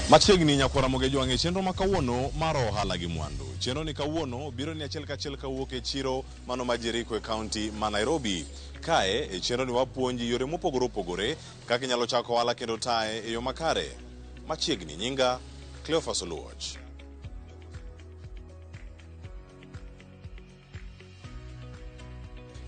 Machiegni nyakwara Mogejo e chenro ma kawuono mar ohala gi mwandu. Chenro ni kawuono biro ni achiel kachiel kawuok e chiro mano ma Jericho e kaunti ma Nairobi. Kae e chenro ni wapuonji yore mopogore opogore kaka inyalo chako ohala kendo taye e yo makare. Machiegni nyinga Cleophas Oluoch.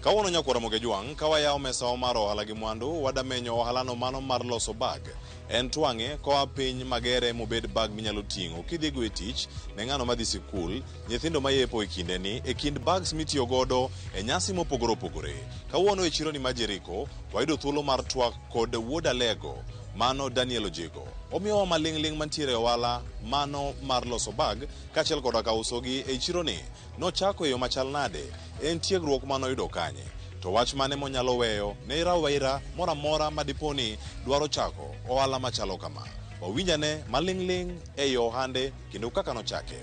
Kawuono nyakwara Mogejwang' ka wayawo mesawa mar ohala gi mwandu wadamenyo ohalano mano mar loso bag. En twang'e koa piny magere mobed bag minyalo ting'o kidhigo e tich ne ng'ano madhi sikul, nyithindo mayepo e kindeni, e kind bags mitiyo godo e nyasi mopogore opogore. Kawuono e chironi ma Jericho wayudo thuolo mar twak kod wuod Alego mano Daniel Ojigo. Omiyowa maling'ling' mantiere e ohala mano mar loso bag kaachiel koda ka usogi ei chironi. Nochako e yo machal nade? En tiegruok manoyudo kanye? To wach mane monyalo weyo ne rawera moro amora ma dipo ni dwaro chako ohala machalo kama? Wawinj ane maling'ling' ei ohande kendo kaka nochake.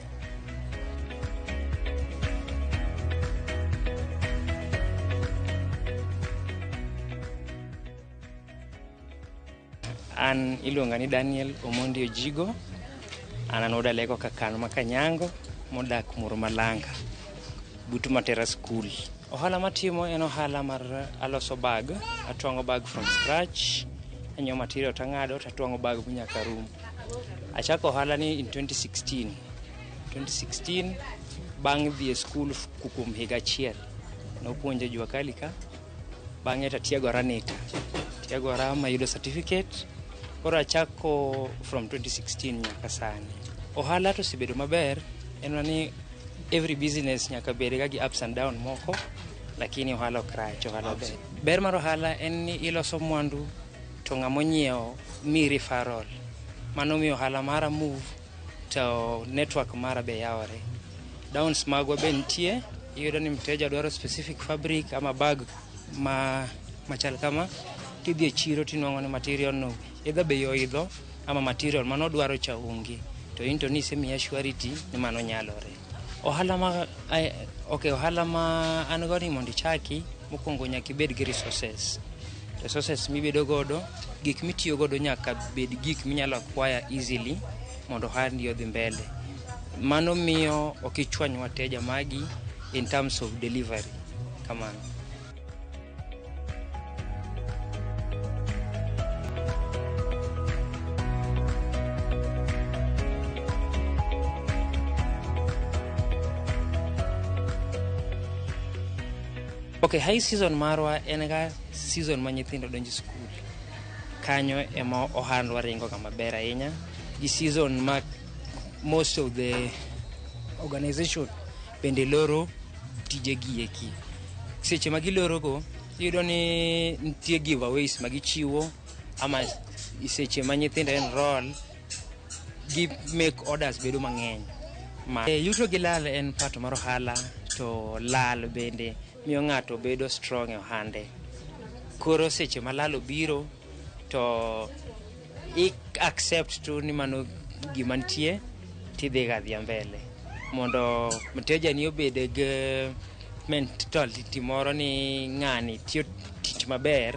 An iluonga ni Daniel Omondi Ojigo. An an wuod Alego Kakano ma Kanyango modak Murumalanga but Matera School. Ohala matimo en ohala mar aloso bag, atwang'o bag from scratch, anyiewo material tang'ado tatwang'o bag nyaka rum. Achako ohala ni in 2016. 2016 bang' dhi e skul kuom higa achiel. Nopuonja jua kali ka bang'e tatiegora nita tiegora mayudo certificate koro achako from 2016 nyaka sani ohala to osebedo maber en mana ni every business nyaka bed ga gi ups and down moko lakini ohala ok rach ohala ber ber mar ohala en ni iloso mwandu to ng'ama onyiewo mi referral mano miyo ohala mara move to network mara be yawore downs magwa be nitie iyudo ni mteja dwaro specific fabric ama bag ma machal kama tidhi e chiro tinwang'o ni material no either bei oidho ama material manodwaro cha onge to in to nisemiya surety ni mano nyalore ohala ma okay ohala ma an go ni mondo ichaki mokwongo nyaka ibed gi resources resources mibedo godo gik mitiyo godo nyaka bed gik minyalo acquire easily mondo ohandi odhi mbele mano miyo ok ichwany wateja magi in terms of delivery kamano. Okay, high season marwa en ga season ma nyithindo donjo skul. Kanyo ema ohandwa ringo ga maber ahinya. Gi season ma most of the organization bende loro tijegi eki. Seche ma gilorogo, iyudo ni nitie giveaways ma gichiwo ama seche ma nyithindo enroll gi make orders bedo mang'eny. Ma, yuto gi lal en part mar ohala to lal bende miyo ng'ato bedo strong e ohande. Koro seche ma lal obiro to i accept tu ni mano gima nitie tidhi ga adhiya mbele mondo mteja ni obed gi mentality moro ni ng'ani tiyo tich maber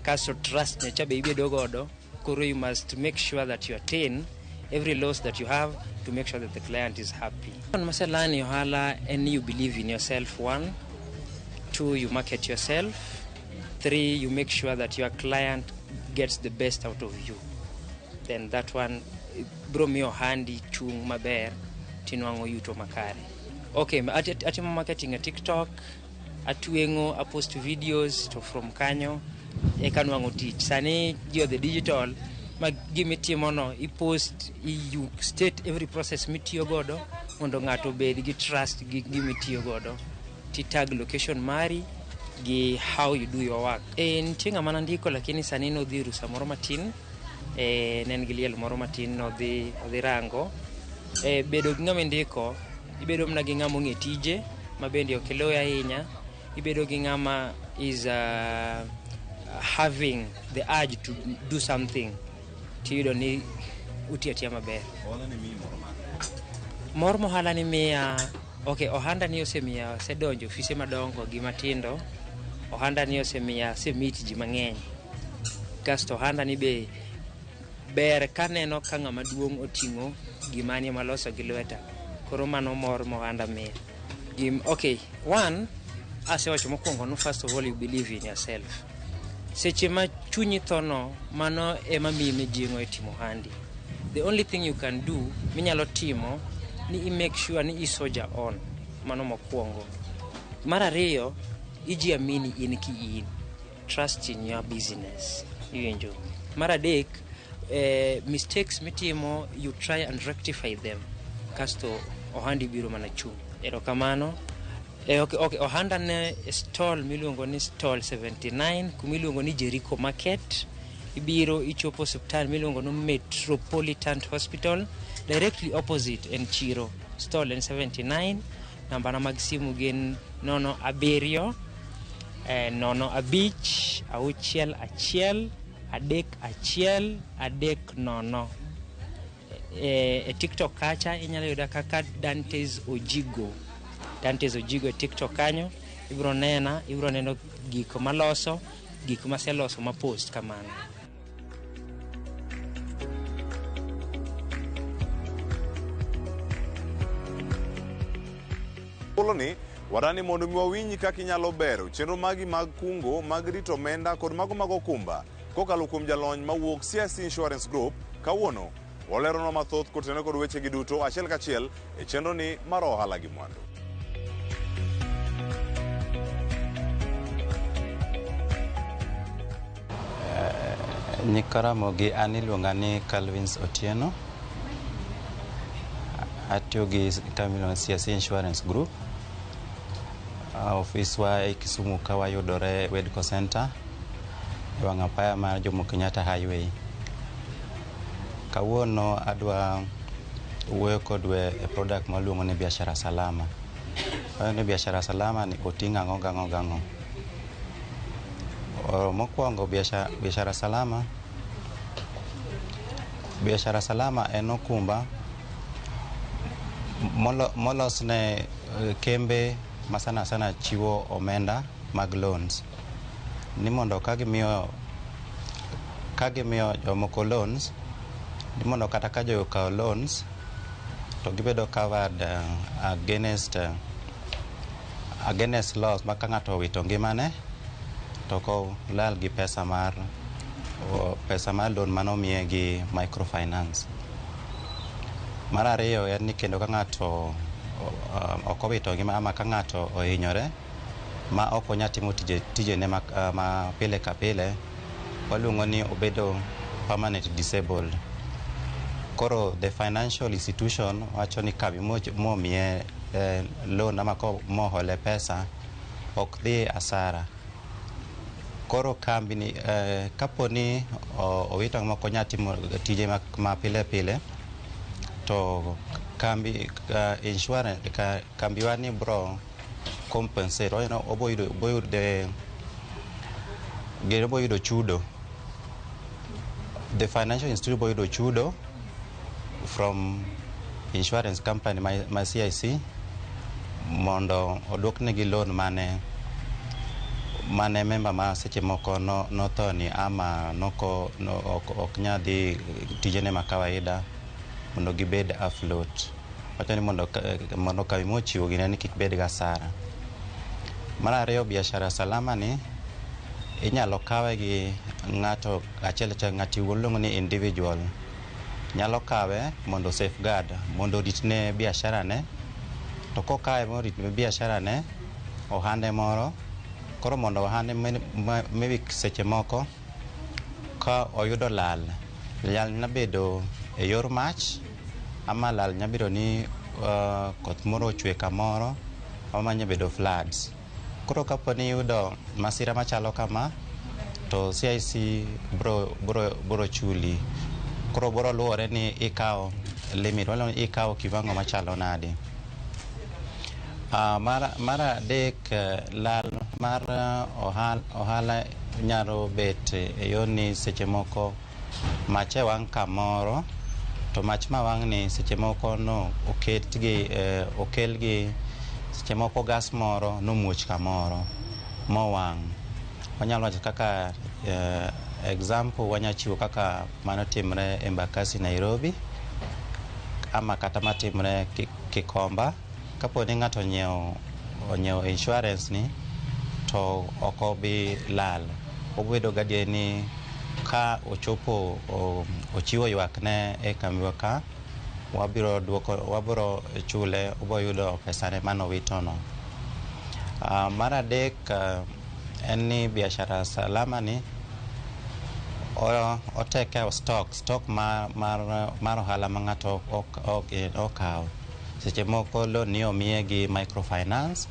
kasto trust ne cha be ibedo godo koro you must make sure that you attain every loss that you have to make sure that the client is happy. Maselani ohala en you believe in yourself one, two you market yourself, three you make sure that your client gets the best out of you. Then that one bro miyo ohandi chung maber tinwang'o yuto makare. Okay, atimo marketing e TikTok, atweng'o, apost videos to from kanyo eka nwang'o tich. Sani ji odhi digital ma gimitimo no ipost, you state every process mitiyo godo mondo ng'ato obed gi trust gi gimitiyo godo. Titag location mari gi how you do your work. E, nitie ng'ama nandiko lakini sani nodhi rusa moro matin e, ne en gi liel moro matin nodhi odhi rango. E, bedo gi ng'ama indiko, ibedo mana gi ng'ama ong'e tije ma bende ok iluwe ahinya. Ibedo gi ng'ama is having the urge to do something tiyudo ni utiyo atiya maber. Ohala ni miyi mor mane? Mor mohala ni miya okay, ohanda ni osemiya asedonjo ofise madongo gi matindo. Ohanda ni osemiya asemeet ji mang'eny. Kasto ohanda ni be Ber kaneno ka ng'ama duong' oting'o gimani maloso gi lweta. Koro mano mor mohanda miya. Okay, one, asewacho mokwongo no first of all you believe in yourself. Seche ma chunyi tho no, mano ema miyi mijing'o e timo ohandi. The only thing you can do, minyalo timo, ni i make sure ni i soldier on. Mano mokwongo. Mar ariyo, ijiamini in ki in. Trust in your business. Iwinjo. Mar adek, mistakes mitimo, you try and rectify them. Kasto ohandi biro mana chung'. Erokamano. Okay, ohanda ne stall miluongo ni stall 79 kumiluongo ni Jericho Market. Ibiro ichopo osiptal miluongo ni Metropolitan Hospital, directly opposite en chiro. Stall en 79. Nambana mag simu gin 07 05 61 31 30. E TikTok kacha inyalo yuda kaka Dantes Ojigo. Dantes Ojigo e TikTok kanyo ibiro nena, ibiro neno gik maloso, gik maseloso ma post kamano. Thuoloni, wadani mondo mi wawinj kaka inyalo bero chenro magi mag kungo, mag rito omenda kod mago mag okumba kokalo kuom jalony mawuok CIC Insurance Group. Kawuono waleronwa mathoth kotenore kod wechegi duto achiel kachiel e chenro ni mar ohala gi mwandu. Nyikwa Ramogi, an iluonga ni Calvins Otieno. Atiyo gi kambi miluongo ni CIC Insurance Group. Ofiswa e Kisumu ka wayudore Wedco Center e wang' apaya mar Jomo Kenyatta Highway. Kawuono adwa wuoyo kodu e product maluongo ni Biashara Salama. Wacho ni Biashara Salama ni oting'o ang'o gang'o gang'o. Mokwongo Biashara Salama, Biashara Salama en okumba molos ne kembe ma sana sana chiwo omenda mag loans. Ni mondo ka gimiyo jomoko loans, ni mondo kata ka jogo okawo loans to gibedo covered against loss ma ka ng'ato owito ngimane to ok olal gi pesa mar loan manomiye gi microfinance. Mar ariyo en ni kendo ka ng'ato ok owito ngima ama ka ng'ato ohinyore ma ok onyal timo tijene ma pile ka pile, waluongo ni obedo permanent disabled. Koro the financial institution wacho ni kambi momiye loan ama mohole pesa ok dhi asara. Koro kambi ni kapo ni owito ngima ok onyal timo tije ma pile pile, to kambi insurance kambiwa ni bro compensate, obo yudo chudo. The financial institution bo yudo chudo from insurance company ma CIC mondo oduoknegi loan mane member ma seche moko nothoni ama ok nyal dhi tijene ma kawaida mondo gibed afloat. Wacho ni mondo kambi mochiwo gine ni kik bed gi asara. Mar ariyo, Biashara Salama ni inyalo kawe gi ng'ato achiel achiel, ng'ati iluongo ni individual. Nyalo kawe mondo safeguard, mondo oritne biashara ne, to kokawe moritne biashara ne, ohande moro, koro mondo ohande maybe seche moko ka oyudo lal, lal nyalo bedo e yor mach, ama lal nyalo bedo ni koth moro ochwe kamoro, ama nyalo bedo floods. Koro kapo ni iyudo masira machalo kama, to CIC bro chuli. Koro bro luwore ni ikawo limit, wala ikawo kiwango machalo nade. Mar adek, lal mar ohala nyalo bet e yor ni seche moko mach e wang' kamoro, to mach ma wang' ni seche moko no oketgi okelgi seche moko gas moro nomuoch kamoro mowang'. Wanyalo wacho kaka Example wanya chiwo kaka mano timre Embakasi Nairobi ama kata matimre Kikomba. Kapo ni ng'ato onyiewo insurance ni to ok obi lal. Obedo gadier ni ka ochopo ochiwo ywak ne e kambiwa ka, wabiro duoko, wabiro chule, oboyudo pesane manowito no. Mar adek en ni biashara salama ni o take care of stock mar ohala ma ng'ato okawo. Seche moko loan ni omiye gi microfinance.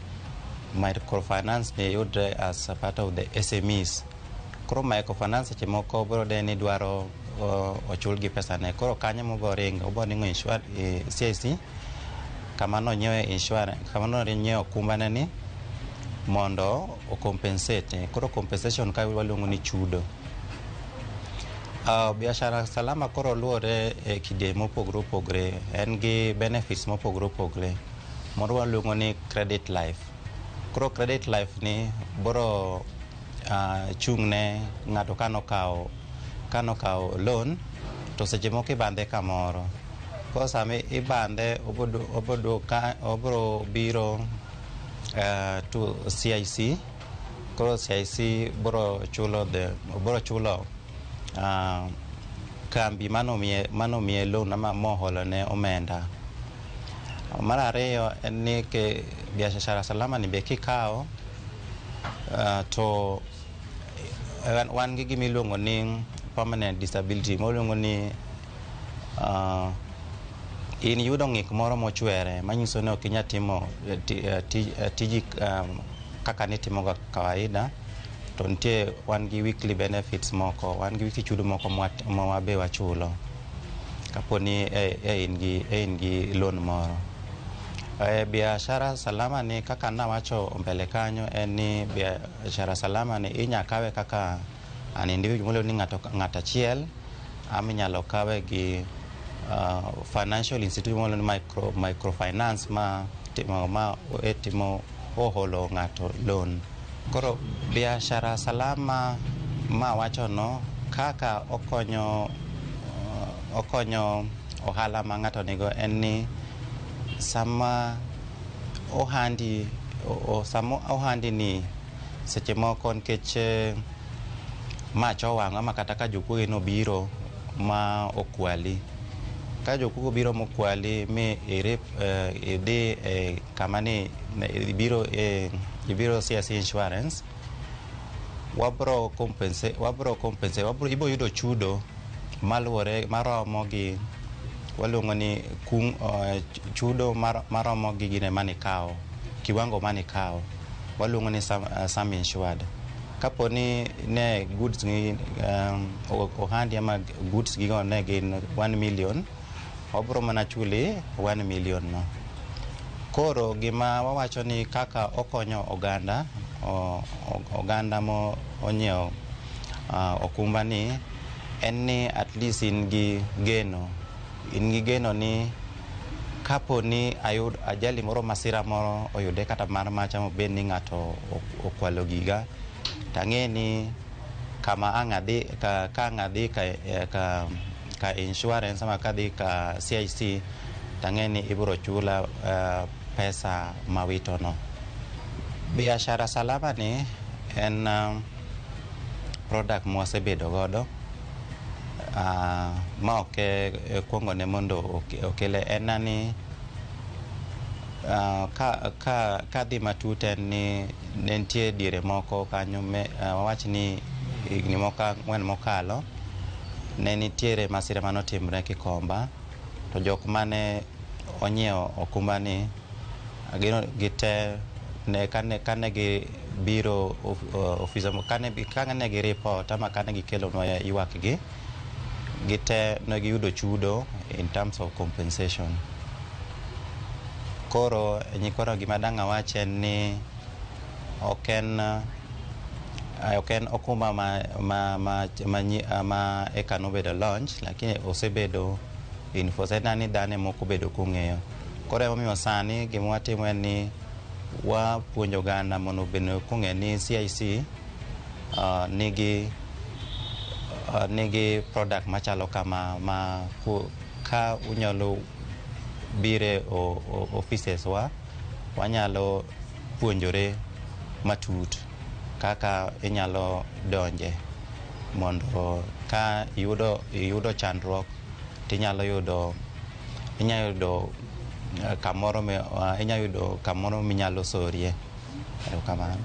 Microfinance ni yudre as a part of the SMEs. Koro microfinance seche moko biro de ni dwaro ochul gi pesa ne. Koro kanyo mobo ringo, obo ringo CIC kama nonyiewe insurance, kama nonyiewe okumba ne ni mondo o compensate. Koro compensation ka waluongo ni chudo. Biashara salama koro luwore e kidienje mopogore opogore. En gi benefits mopogore opogore. Moro waluongo ni credit life. Koro credit life ni boro chung' ne ng'ato kanokawo loan to seche moko ibandhe kamoro. Koro sama ibandhe obro biro to CIC. Koro CIC bro chulo kambi manomiye loan ama moholo ne omenda. Mar ariyo en ni ke biashara salama ni be kikawo to wan gi gima iluongo ni permanent disability, maluongo ni in yudo ng'ik moro mochwere manyiso ni ok inyal timo tiji kaka nitimoga kawaida, to nitie wan gi weekly benefits moko, wan gi weekly chudo moko ma wabe wachulo kapo ni e in gi loan moro. Biashara salama ni kaka nawacho mbele kanyo en ni biashara salama ni inya kawe kaka an individual, ni ng'ato ng'at achiel, ama inyalo kawe gi financial institution ni microfinance ma timo ma e timo oholo ng'ato loan. Koro biashara salama ma wacho no kaka okonyo ohala ma ng'ato nigo en ni sama ohandi sama ohandi ni seche moko nikech mach owang' ama kata ka jokuoge nobiro ma okwali, ka jokuoge obiro mokwali mi irip idhi e kama ni ibiro e ibiro CIC Insurance, wabro compensate wabro ibo yudo chudo maluwore maromo gi waluongo ni kung, chudo maromo gi gine manikawo, kiwango manikawo, waluongo ni sum insured. Kapo ni ne goods gi ohandi ama goods gigo ne gin 1 million, wabro mana chuli 1 million no. Koro gima wawacho ni kaka okonyo oganda oganda mo onyiewo okumba ni en ni at least in gi geno ni kapo ni ayud ajali moro, masira moro oyude kata mar mach ama obed ni ng'ato okwalo giga, tang'e ni kama ang' adhi ka ang' adhi ka insurance ama kadhi ka CIC, tang'e ni ibiro chula pesa mawito no. Biashara salama ni en product mwasebedo godo ma ok kuongo ne mondo okele en ni ka dhi matut en ni ne nitie diere moko kanyo me wawach ni higni moko 4 mokalo ne nitiere masira manotimre Kikomba, to jok mane onyiewo okumba ni gino gite ne kane gibiro ofisa kane gi report ama kane gikelonwa ywak gi gite ne giyudo chudo in terms of compensation. Koro nyikoro gima dang' awach en ni ok en okumba ma eka nobedo launch, lakini osebedo in force, en ni dhano moko obedo kong'eyo. Koro emomiyo sani gima watimo en ni wapuonjo oganda mondo obed kong'e ni CIC nigi nigi product machalo kama ma ka unyalo bire offices wa, wanyalo puonjore matut kaka inyalo donje mondo ka iyudo chandruok tinyalo yudo inyalo yudo kamoro inyalo yudo kamoro minyalo sorie. Erokamano.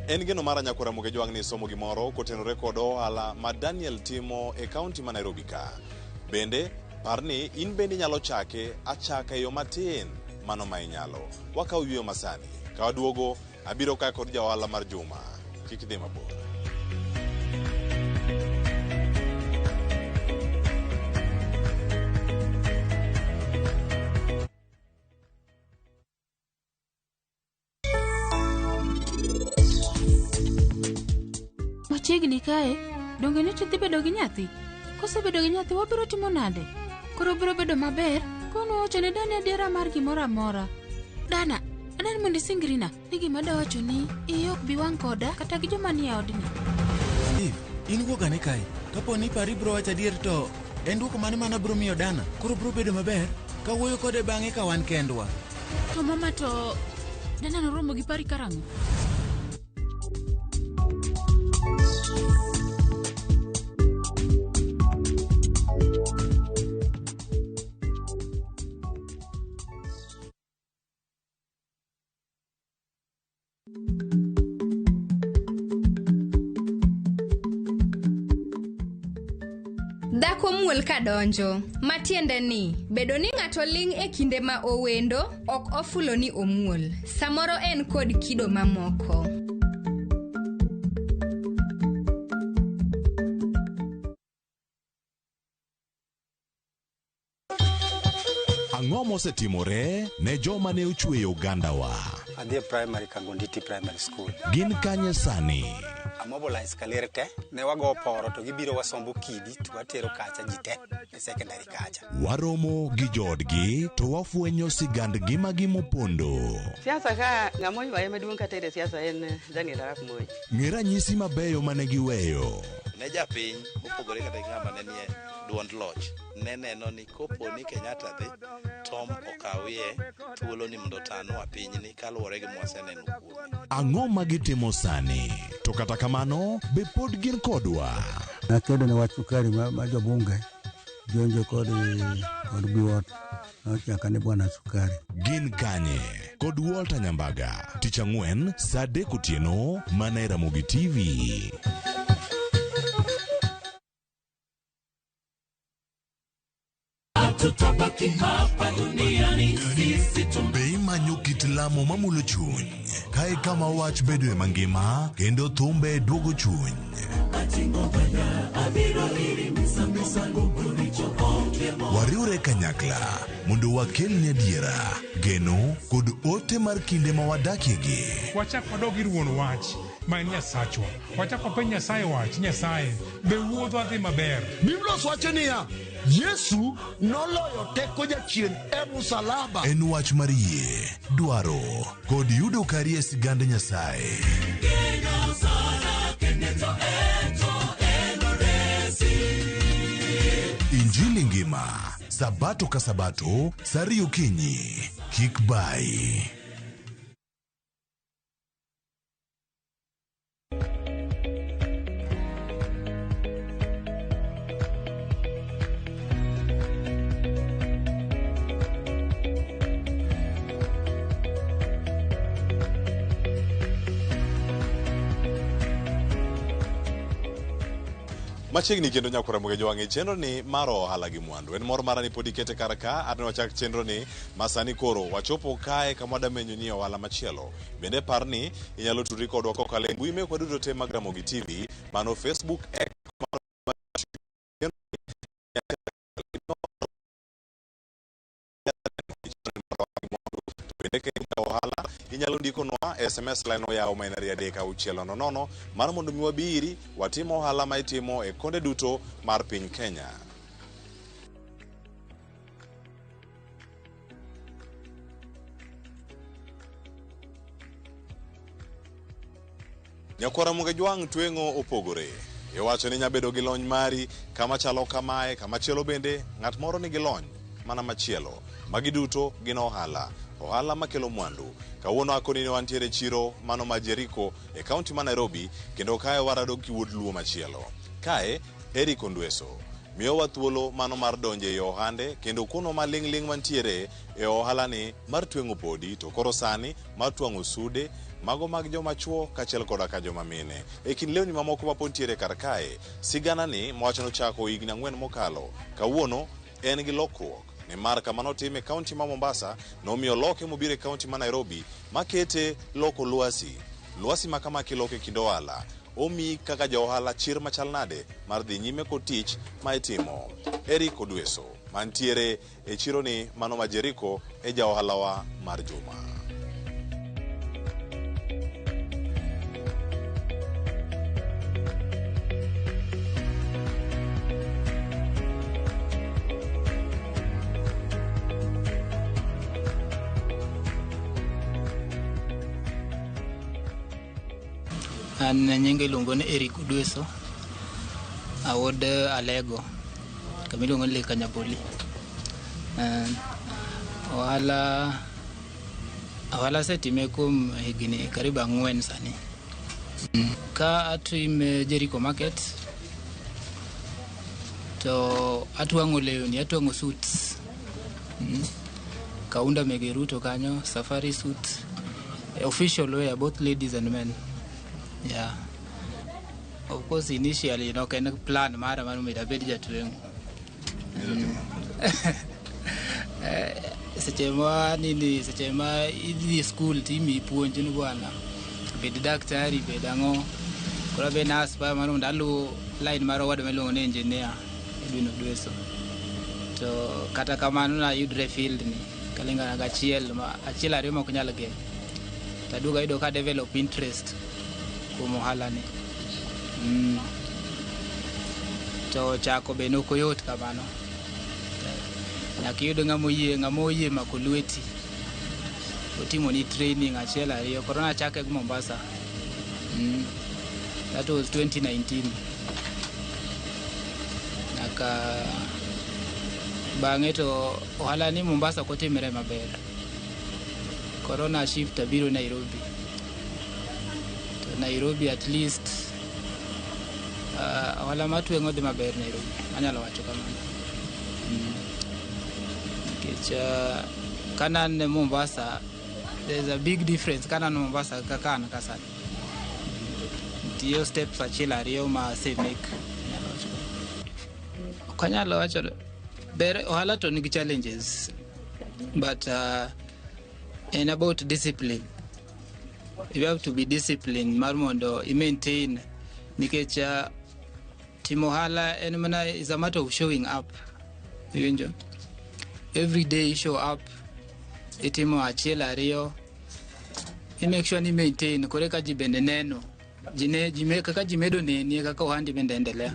En geno mara nyakwara Ramogi Jwang' ni somo gimoro kotenore kod ohala ma Daniel timo e kaunti ma Nairobi ka. Bende, par ni in bende inyalo chake achaka e yo matin mano ma inyalo. Wakaw yueyo masani. Ka waduogo, abiro ka kod ja ohala mar juma. Kik idhi mabor. Machiegni kae, donge nyocha idhi bedo gi nyathi? Kosebedo gi nyathi wabiro timo nade? Koro biro bedo maber kono wacho ne Dani adiera mar gimoro amora. Dana, adani mondo isingrina ni gima dawacho ni iyi ok bi wang' koda kata gi joma nie odni. Steve, in wuog ane kae. Kapo ni pari biro wacho adier to en duoko mane mana biro miyo Dana? Koro biro bedo maber ka wuoyo kode bang'e ka wan kendwa. To mama to Dana noromo gi pari karang'o? Dhako muol ka donjo, matiende ni bedo ni ng'ato ling' e kinde ma owendo ok ofulo ni omuol. Samoro en kod kido mamoko. Ang'o mosetimore ne joma ne ochweyo ogandawa? Adhi e primary Kangonditi Primary School. Gin kanye sani? Amobilize kaler te, ne wago poro to gibiro wasombo kidi to watero kacha ji te e secondary kacha. Waromo gi joodgi to wafwenyo sigand ngimagi mopondo. Siasa ka ng'ama oywaye maduong' katere siasa en Daniel Arap Moi. Ng'e ranyisi mabeyo mane giweyo. Ne japiny mopogore kata gi ng'ama ne nie duond loch ne neno ni kopo ni Kenyatta dhi Tom okawie thuolo ni mondo otanwa pinyni kaluwore gi mwaseneno kuome. Ang'o ma gitimo sani? To kata kamano, be pod gin kodwa? Nakedo ne wach sukari ma jobunge jonjo kod Biwott nochaka ni bwana sukari. Gin kanye? Kod Walter Nyambaga. Tich ang'wen saa 3 otieno mana e Ramogi TV. Tutabaki hapa duniani sisi. Be imanyo kit lamo mamulo chuny? Kae kama wach bedoe mangima kendo thumbe duogo chuny. Wariwre kanyakla mondo wakelni adiera, geno kod ote mar kinde ma wadakiegi. Wachak wadog ir wuon wach ma en Nyasachwa. Wachak wapenj Nyasaye wach, Nyasaye, be wuodhwa dhi maber? Biblos wacho niya, Yesu noloyo teko jachien e musalaba. En wach mar yie, dwaro kod yudo kari e sigand Nyasaye. Injili ngima, Sabato ka Sabato, saa 2 okinyi. Kik bai. Machiegni kendo nyakwara Ramogi Jwang' e chenro ni mar ohala gi mwandu. En mor mara ni pod ikete kar ka, adwa wachak chenro ni masani koro wachopo kae kama wadamenyo ni ohala machielo. Bende par ni inyalo tudri kodwa kokalo e mbui mekwa duto te mag Ramogi TV, mano Facebook, X, bende ka in ohala inyalo ndikonwa SMS line oyawo ma en 23600 mar mondo mi wabiri watim ohala ma itimo e konde duto mar piny Kenya. Nyakwara Mugejwang' tweng'o opogore. Iwacho ni nyabedo gi lony mari kama chalo kamae, kama chielo bende ng'at moro nigi lony mana machielo. Magi duto gin ohala. Ohala makelo mwandu. Kawuono akoni ni wantiere e chiro mano ma Jericho e kaunti ma Nairobi kendo kae warado gi wuod Luo machielo. Kae Eric Ondweso miyowa thuolo mano mar donjo ei ohande kendo kuno maling' ling' mantiere e ohalani mar tweng'o podi to koro sani mar twang'o sude mago mag joma chuo kaachiel koda ka joma mine. E kind lewni mamoko mapod ntiere kar kae, siganani mawacho nochako higni 4 mokalo, kawuono en gi lokruok nimar kama notime e kaunti ma Mombasa nomiyo loke mobiro e kaunti ma Nairobi makete loko lwasi. Lwasi ma kama kiloko e kind ohala omiyi kaka ja ohala chir machal nade mar dhi nyime kod tich ma itimo. Eric Odweso mantiere e chironi mano ma Jericho e ja ohalawa mar juma. An nyinga iluongo ni Eric Odweso, awuod Alego, kama iluongo ni Lake Kanyaboli. Ohala asetime kuom higni karibu 4 sani. Ka atime Jericho Market, to atwang'o lewni, atwang'o suits. Kaunda mege Ruto kanyo, safari suits, official wear, both ladies and men. Yeah. Of course, initially, en plan mara mar mondo abed jatweng'o. Seche ma nini, seche ma idhi school timiyi puonj ni bwana, bed daktari, bed ang'o. Koro abe na aspire mar mondo aluw line mar owadwa miluongo ni engineer Edwin Odweso. To kata kamano nayudre e field ni kalingana gi achiel ariyo mok nyal geng'. To aduogo ayudo ka develop interest kuom ohala ni. To chako be nok oyot kamano. Nyaka iyud ng'ama oyie mako lweti. Otimoni training 1 2. Koro nachake gi Mombasa. That was 2019. Nyaka bang'e to ohala ni Mombasa ok otimre maber. Koro na shift abiro Nairobi. To Nairobi at least ohala matweng'o dhi maber Nairobi. Anyalo wacho kamano. Nikech kana an Mombasa, there's a big difference kana an Mombasa kaka an ka sani. Nitie steps 1 2 ma asemake. Ok anyalo wacho ber ohala to nigi challenges but en about discipline. You have to be disciplined mar mondo i maintain nikech timo ohala en mana is a matter of showing up. Iwinjo? Every day you show up, itimo 1 2, i make sure ni maintain kore ka ji bende neno. Kaka ji medo neni kaka ohandi bende endelea.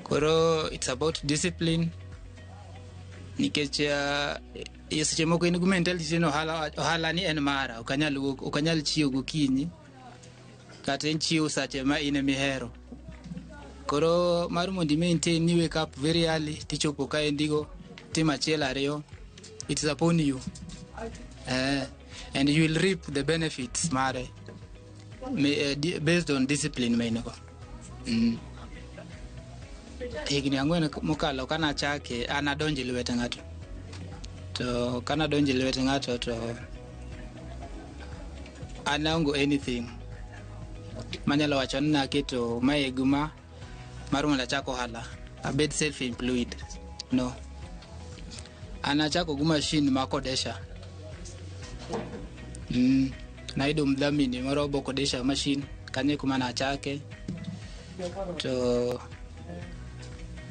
Koro it's about discipline nikech seche moko in gi mentality ni ohala ni en mara, ok anyal chiewo gokinyi kata in chiewo sache ma in emihero. Koro mar mondo i maintain ni wake up very early tichopo ka endigo timo 1 2, it's upon you. And you will reap the benefits mare based on discipline ma in go. Higni 4 mokalo kana achake an adonjo e lwet ng'ato. To kana adonjo e lwet ng'ato to an aonge anything manyalo wacho ni naketo mae gima mar mondo achak ohala, abed self employed. No. An achako gi machine ma kodesha. Nayudo mdhamini moro bo kodesha machine kanyo kuma nachake. To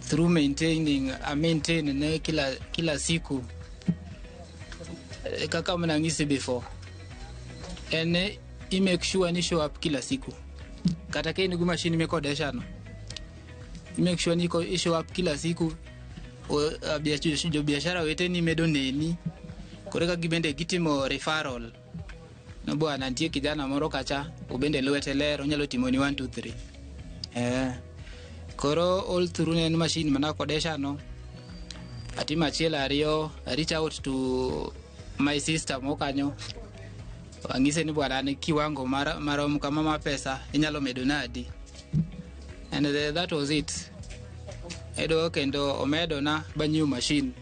through maintaining, I maintain ne kila siku kaka mnang'isi before. En i make sure ni show up kila siku. Kata ka in gi machine mikodesha no, i make sure ni i show up kila siku. Jo biashara weteni medo neni. Koro ka gibende gitimo referral. No bwana nitie kijana moro kacha obende lwete ler onyalo timoni 1 2 3. Koro all through ne en machine mana kodesha no. Atimo achiel ariyo, I reach out to my sister mokanyo. Ang'ise ni bwana an kiwango mar marom kama ma pesa inyalo medo nadi. And that was it. Edo kendo omedo na banyiew machine.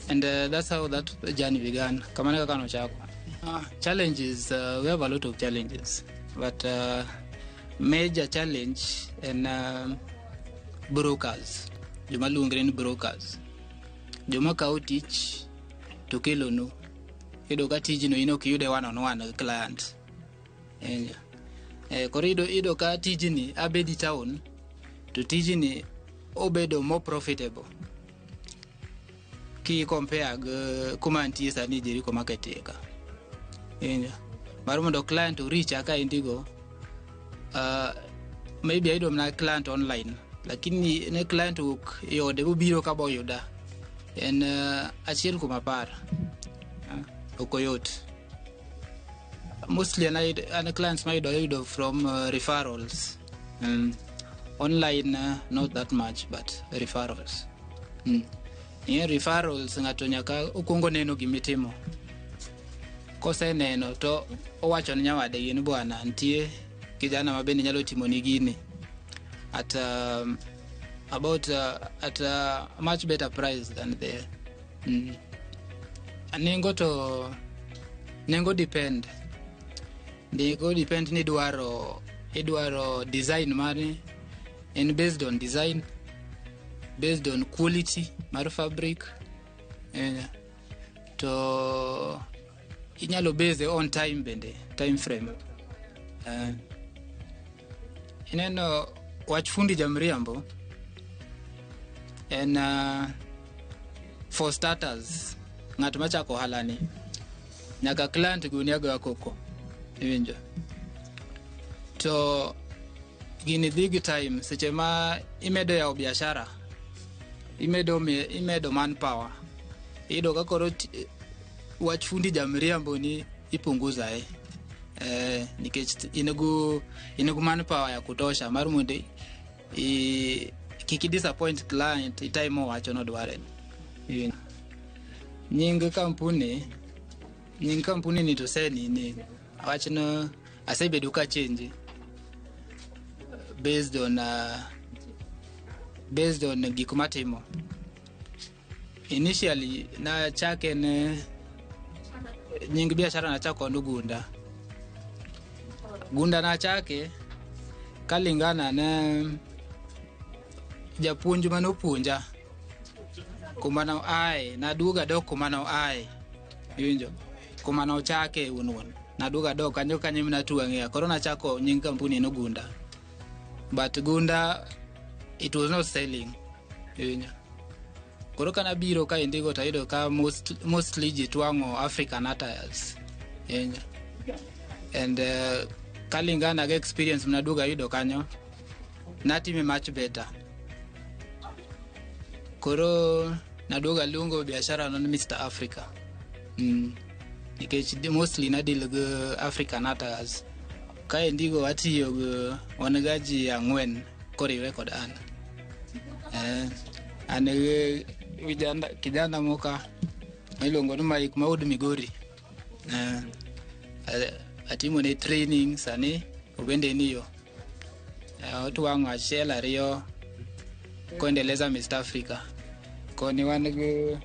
And that's how that journey began. Kamano kaka nochako. Challenges, we have a lot of challenges. But major challenge en brokers. Joma luongre ni brokers. Joma kawo tich to kelonu. Iyudo ka tijno in ok iyude one on one gi client. Koro iyudo ka tijni abedi town to tijni obedo more profitable ki compare gi kuma antie sani Jericho Market ka. Iwinjo? Mar mondo client o reach ka indigo, maybe ayudo mana client online, lakini ne client owuok e ode bobiro ka boyuda en 1 kuom 10. Ok oyot. Mostly an clients mayudo ayudo from referrals. Online not that much, but referrals. Ing'e referrals, ng'ato nyaka okwongo neno gimitimo. Koseneno to owacho ne nyawadgi ni bwana nitie kijana ma bende nyalo timoni gini at about at a much better price than the Nengo to nengo depend. Nengo depend ni idwaro design mane, en based on design, based on quality mar fabric, to inyalo base on time bende, time frame. Ineno wach fundi jamriambo en for starters, ng'at machako ohala ni nyaka client goni agoya koko, iwinjo? To gini dhi gi time. Seche ma imedo yawo biashara, imedo manpower, iyudo ka koro wach fundi jamriambo ni ipunguza, nikech in go manpower ya kutosha mar mondo kik i disappoint client i time mowacho nodware. Iwinjo? Nying kampuni ni to senini wachno asebedo ka change based on gik matimo. Initially nachake ne nying biashara nachako ni Gunda. Gunda nachake kalingana ne japuonj manopuonja kuma noaye. Naduogo adok kuma noaye, iwinjo? Kuma nochake wuon wuon, naduogo adok kanyo kanyo ema natwang'e. Koro nachako nying kampuni no Gunda, but Gunda it was not selling, iwinjo? Koro kanabiro kaendigo tayudo ka mostly ji twang'o African attires, iwinjo? And kalingana gi experience manaduogo ayudo kanyo, natime much better. Koro naduogo aluongo biashara no ni Mr Africa, nikech mostly nadeal gi African attires. Kaendigo atiyo gi wan ga ji ang'wen koriwre kod an. An gi kijana moka miluongo ni Mike ma wuod Migori. Atimone training, sani obende ni yo. Otwang'o achiel ariyo koendeleza Mr Africa. Koni wan gi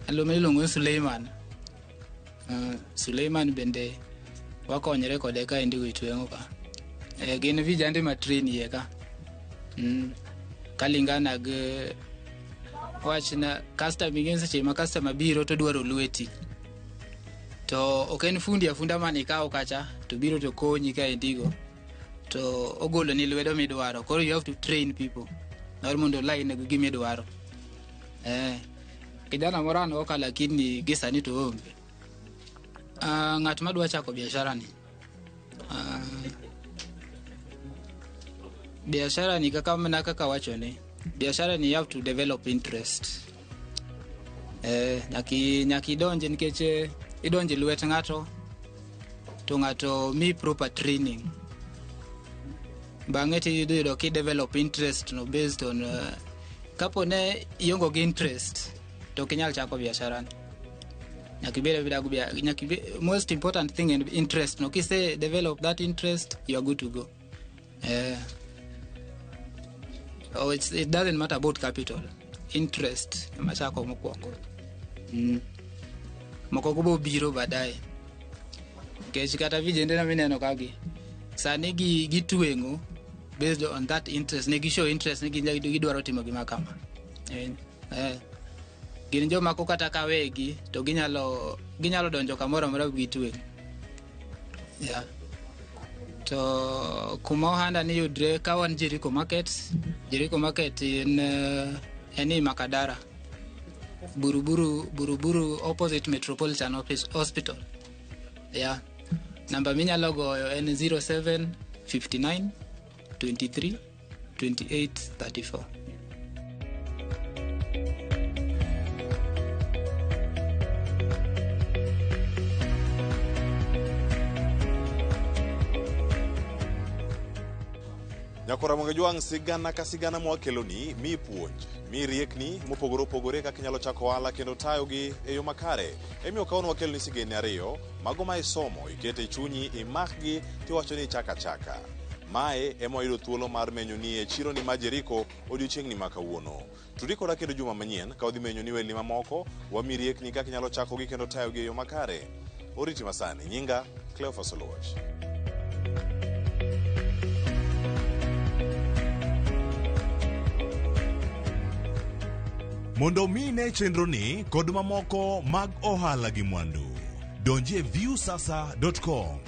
iluongo ni Suleiman. Suleiman bende wakonyre kode kaendi e tweng'o ka. Gin vijande ma train iye ka. Kalingana gi wachna customer, ing'e seche ma customer biro to dwaro lweti. To ok en fundi afunda manikawo kacha to biro to konyi kaendigo to ogolo ni lwedo midwaro. Koro you have to train people mar mondo line gi gimidwaro. Kijana moro an go ka, lakini gi sani to onge. Ng'at madwa chako biashara ni, biashara ni kaka mana kaka wachone, biashara ni you have to develop interest. Nyaki idonje nikech Idonjo e lwet ng'ato to ng'ato mi proper training. Bang'e tiyudo yudo ki develop interest no based on kapo ne iongo gi interest to ok inyal chako biashara ni. Nyaka ibed abeda gi nyaka most important thing en interest no. Kise develop that interest, you are good to go. Oh, it doesn't matter about capital. Interest ema chako mokwongo. Moko go bo biro baadaye. Nikech kata vijende na mineno kagi sani gi gitweng'o based on that interest, ne gi show interest ni gidwaro timo gima kama. Gin joma ko kata kawegi to ginyalo donjo kamoro amora gitweng'. Yeah. To kuma ohanda ni yudre ka wan Jericho Market. Jericho Market en i Makadara. Buruburu opposite Metropolitan Office Hospital. Yeah. Namba minyalo goyo en 07 59 23 28 34. Nyakora Mwenge Jwang', sigana ka sigana mwakeloni mi puonj, mi riekni mopogore opogore kaka inyalo chako ohala kendo tayogi e yo makare. Emiyo kawuono wakeloni sigendni ariyo, mago ma isomo, ikete e chunyi, imakgi, tiwacho ni ichako achaka. Mae ema wayudo thuolo mar menyoni e chironi ma Jericho odiochieng'ni ma kawuono. Tudi koda kendo juma manyien ka wadhi menyoni welni mamoko, wami riekni kaka inyalo chakogi kendo tayogi e yo makare. Oriti masani, nyinga Cleophas Oluoch. Mondo mi ine chenroni kod mamoko mag ohala gi mwandu, donji e viusasa.com.